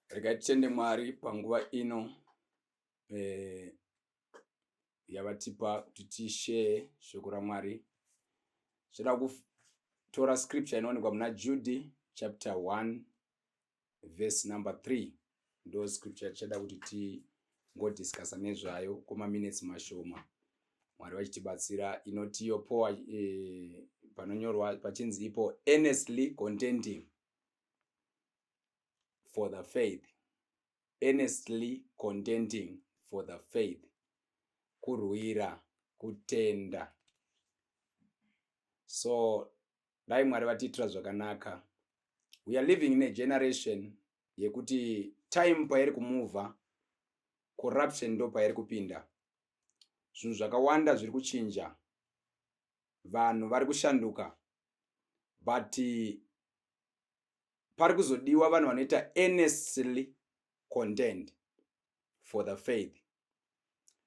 Regai titende Mwari panguva ino yavatipa kuti tishare shoko raMwari. Tinoda kutora scripture inowanikwa muna Jude chapter 1 verse number 3. Ndo scripture yatichada kuti tingodiscussa nezvayo kwemaminutes mashoma. Mwari vachitibatsira. Inoti iyo po panonyorwa pachinzi ipo, "Earnestly contending for the faith." Earnestly contending for the faith, kurwira kutenda. So dai Mwari vatiitira zvakanaka. We are living in a generation yekuti time pairi kumuvha, corruption ndo pairi kupinda. Zvinhu zvakawanda zviri kuchinja, vanhu vari kushanduka, but pari kuzodiwa vanhu vanoita earnestly contend for the faith.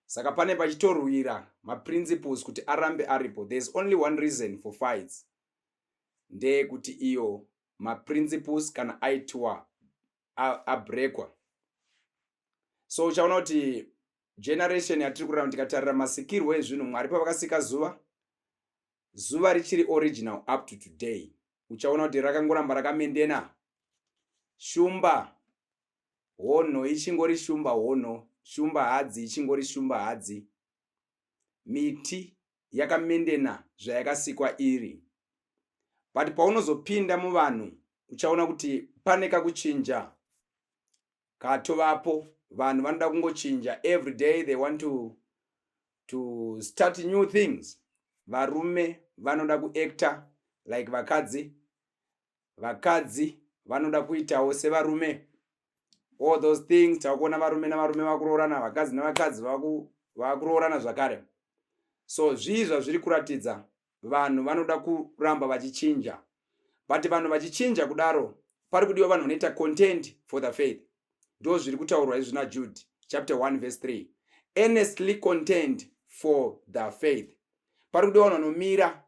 Saka pane pachitorwira maprinciples kuti arambe aripo. There is only one reason for fights, ndeyekuti iyo maprinciples kana aitiwa abrekwa. So uchaona kuti generation yatiri kurarama, tikatarira masikirwo ezvinhu, Mwari pavakasika zuva, zuva richiri original up to today. Uchaona kuti rakangoramba rakamendena. Shumba honho ichingori shumba honho, shumba hadzi ichingori shumba hadzi. Miti yakamendena zvayakasikwa iri, but paunozopinda muvanhu uchaona kuti pane kakuchinja katovapo. Vanhu vanoda kungochinja every day. They want to start new things. Varume vanoda kuacta like vakadzi, vakadzi vanoda kuitawo sevarume, all those things. Takuona varume navarume vakuroorana, vakadzi navakadzi vakuroorana zvakare. So zvii zvazviri kuratidza? Vanhu vanoda kuramba vachichinja, but vanhu vachichinja kudaro, pari kudiwa vanhu vanoita contend for the faith. Ndo zviri kutaurwa izvi naJude chapter 1 verse 3, earnestly contend for the faith. Pari kudiwa vanhu vanomira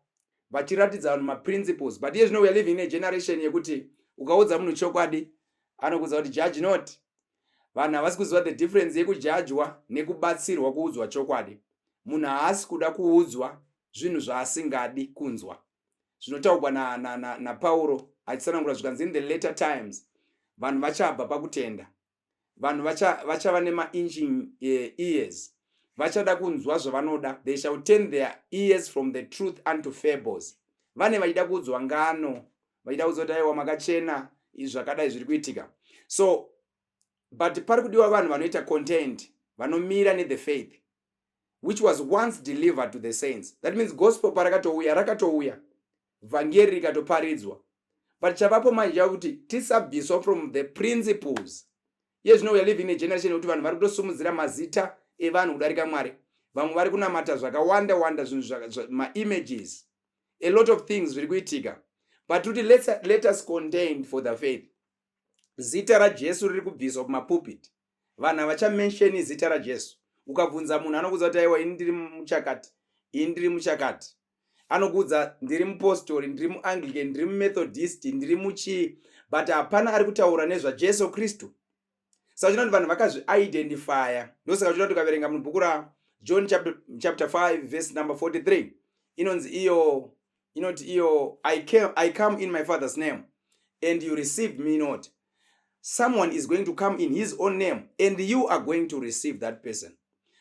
vachiratidza vanhu maprinciples. But iye zvino we are living in a generation yekuti ukaudza munhu chokwadi, anokuudza kuti, "Judge not." Vanhu havasi kuziva the difference yekujajwa nekubatsirwa kuudzwa chokwadi. Munhu haasi kuda kuudzwa zvinhu zvaasingadi kunzwa. Zvinotaurwa naPauro na, na achitsanangura, zvikanzi in the later times vanhu vachabva pakutenda. Vanhu vachava vacha nemaitching ears, vachada kunzwa zvavanoda. They shall turn their ears from the truth unto fables. Vane vachida kuudzwa ngano, vachida kuudzwa kuti, "Aiwa, makachena, izvi zvakadai zviri kuitika." So but pari kudiwa vanhu vanoita contend, vanomira nethe faith which was once delivered to the saints. That means gospel parakatouya, rakatouya, vhangeri rikatoparidzwa, but chavapo manje chakuti tisabviswa from the principles. Iye zvino we are living in a generation yekuti vanhu vari kutosumudzira mazita evanhu kudarika Mwari. Vamwe vari kunamata zvakawanda wanda zvinhu, maimages, a lot of things zviri kuitika. But kuti let us contend for the faith. Zita raJesu riri kubviswa kumapulpit. Vanhu havachamentioni zita raJesu. Ukabvunza munhu, anokuudza kuti, "Aiwa, ini ndiri muchakati, ini ndiri muchakati." Anokuudza, "Ndiri mupostori, ndiri muAnglican, ndiri muMethodist, ndiri muchii," but hapana ari kutaura nezvaJesu Kristu. Saka chino kuti vanhu vakazviidentifya. Ndosaka chino tikaverenga mubhuku raJohn chapter 5 verse number 43, inonzi iyo, inoti iyo, I come in my Father's name and you received me not. Someone is going to come in his own name and you are going to receive that person.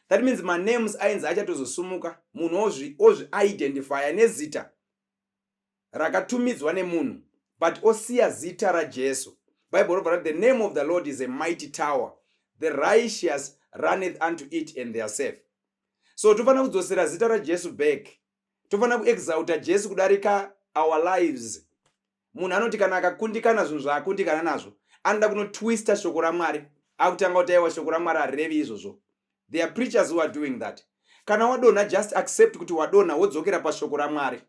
That means manames ainzi achatozosumuka, munhu ozviidentifya nezita rakatumidzwa nemunhu, but osiya zita raJesu. Bible robva rati, "The name of the Lord is a mighty tower, the righteous runneth unto it and they are safe." So tofanira kudzosera zita raJesu back. Tofanira kuexalta Jesu kudarika our lives. Munhu anoti kana akakundikana zvinhu zvaakundikana nazvo, anoda kunotwista shoko raMwari, akutanga kuti, "Aiwa, shoko raMwari harirevi izvozvo." There are preachers who are doing that. Kana wadonha, just accept kuti wadonha, wodzokera pashoko raMwari.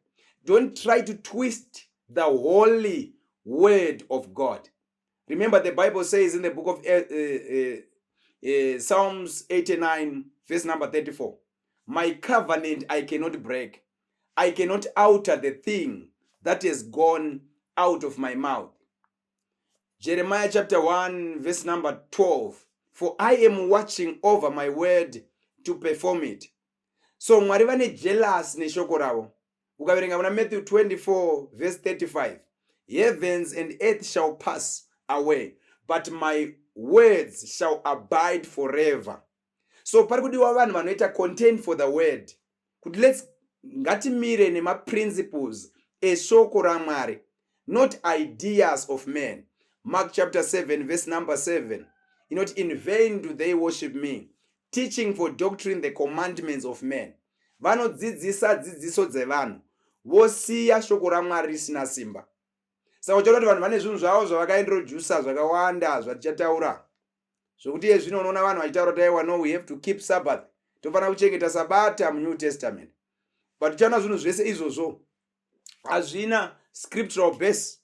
Don't try to twist the holy word of God. Remember, the Bible says in the book of Psalms 89 verse number 34, "My covenant I cannot break. I cannot alter the thing that has gone out of my mouth." Jeremiah chapter 1 verse number 12, "For I am watching over my word to perform it." So Mwari vane jealous neshoko ravo. Ukaverenga muna Matthew 24 verse 35, "Heavens and earth shall pass away, but my words shall abide forever." So pari kudiwa vanhu vanoita contend for the word, kuti lets ngatimire nemaprinciples eshoko raMwari, not ideas of men. Mark chapter 7 verse number 7 inoti, "In vain do they worship me, teaching for doctrine the commandments of men." Vanodzidzisa dzidziso dzevanhu, vosiya shoko raMwari risina simba. Saka uchaona kuti vanhu vane zvinhu zvavo zvavakaintrodusa zvakawanda zvatichataura, zvokuti iye zvino unoona vanhu vachitaura kuti, "Aiwa, no, we have to keep Sabbath, tofanira kuchengeta Sabata muNew Testament." But uchaona zvinhu zvese izvozvo hazvina scriptural base.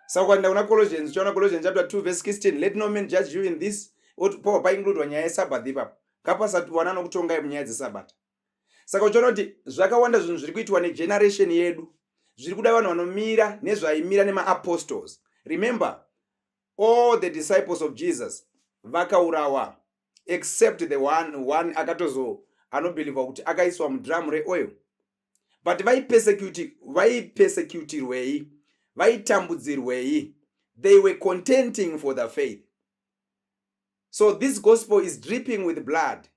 Saka ukaenda kuna Colossians, uchaona Colossians chapter 2 verse 16, "Let no man judge you in this." Pobva paincludwa nyaya yeSabbath ipapo, ngapasati nokutongai munyaya dzesabata. Saka uchaona kuti zvakawanda zvinhu zviri kuitwa negeneration yedu zviri kuda vanhu vanomira nezvaimira nemaapostles. Remember, all the disciples of Jesus vakaurawa except the one akatozo anobhilivha kuti akaiswa mudhiramu reoil. But vaipersecutirwei? Vaitambudzirwei? They were contenting for the faith. So this gospel is dripping with blood,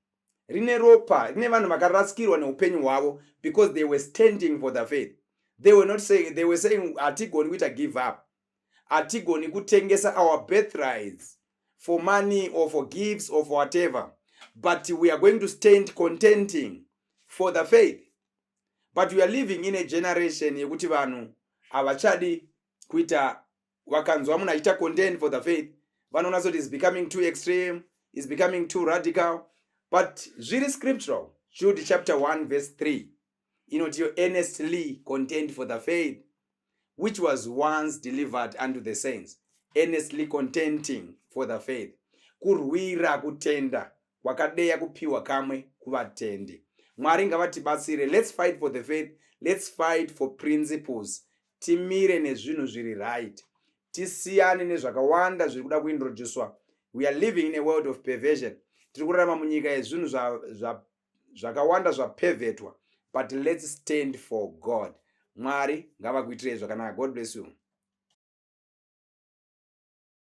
rine ropa, rine vanhu vakarasikirwa neupenyu hwavo because they were standing for the faith. They were not saying, they were saying, "Hatigoni kuita give up, hatigoni kutengesa our birthrights for money or for gifts or for whatever, but we are going to stand contenting for the faith." But we are living in a generation yekuti vanhu havachadi kuita. Vakanzwa munhu achiita contend for the faith, vanoona soti is becoming too extreme, is becoming too radical. But zviri scriptural. Jude chapter 1 verse 3 inoti, "You earnestly contend for the faith which was once delivered unto the saints." Earnestly contenting for the faith, kurwira kutenda kwakadeya kupiwa kamwe kuvatendi. Mwari ngavatibatsire. Let's fight for the faith, let's fight for principles. Timire nezvinhu zviri right, tisiyane nezvakawanda zviri kuda kuintroducwa. We are living in a world of perversion. Tiri kurarama munyika yezvinhu zvakawanda zvapervertwa, but let's stand for God. Mwari ngavakuitirei zvakanaka. God bless you.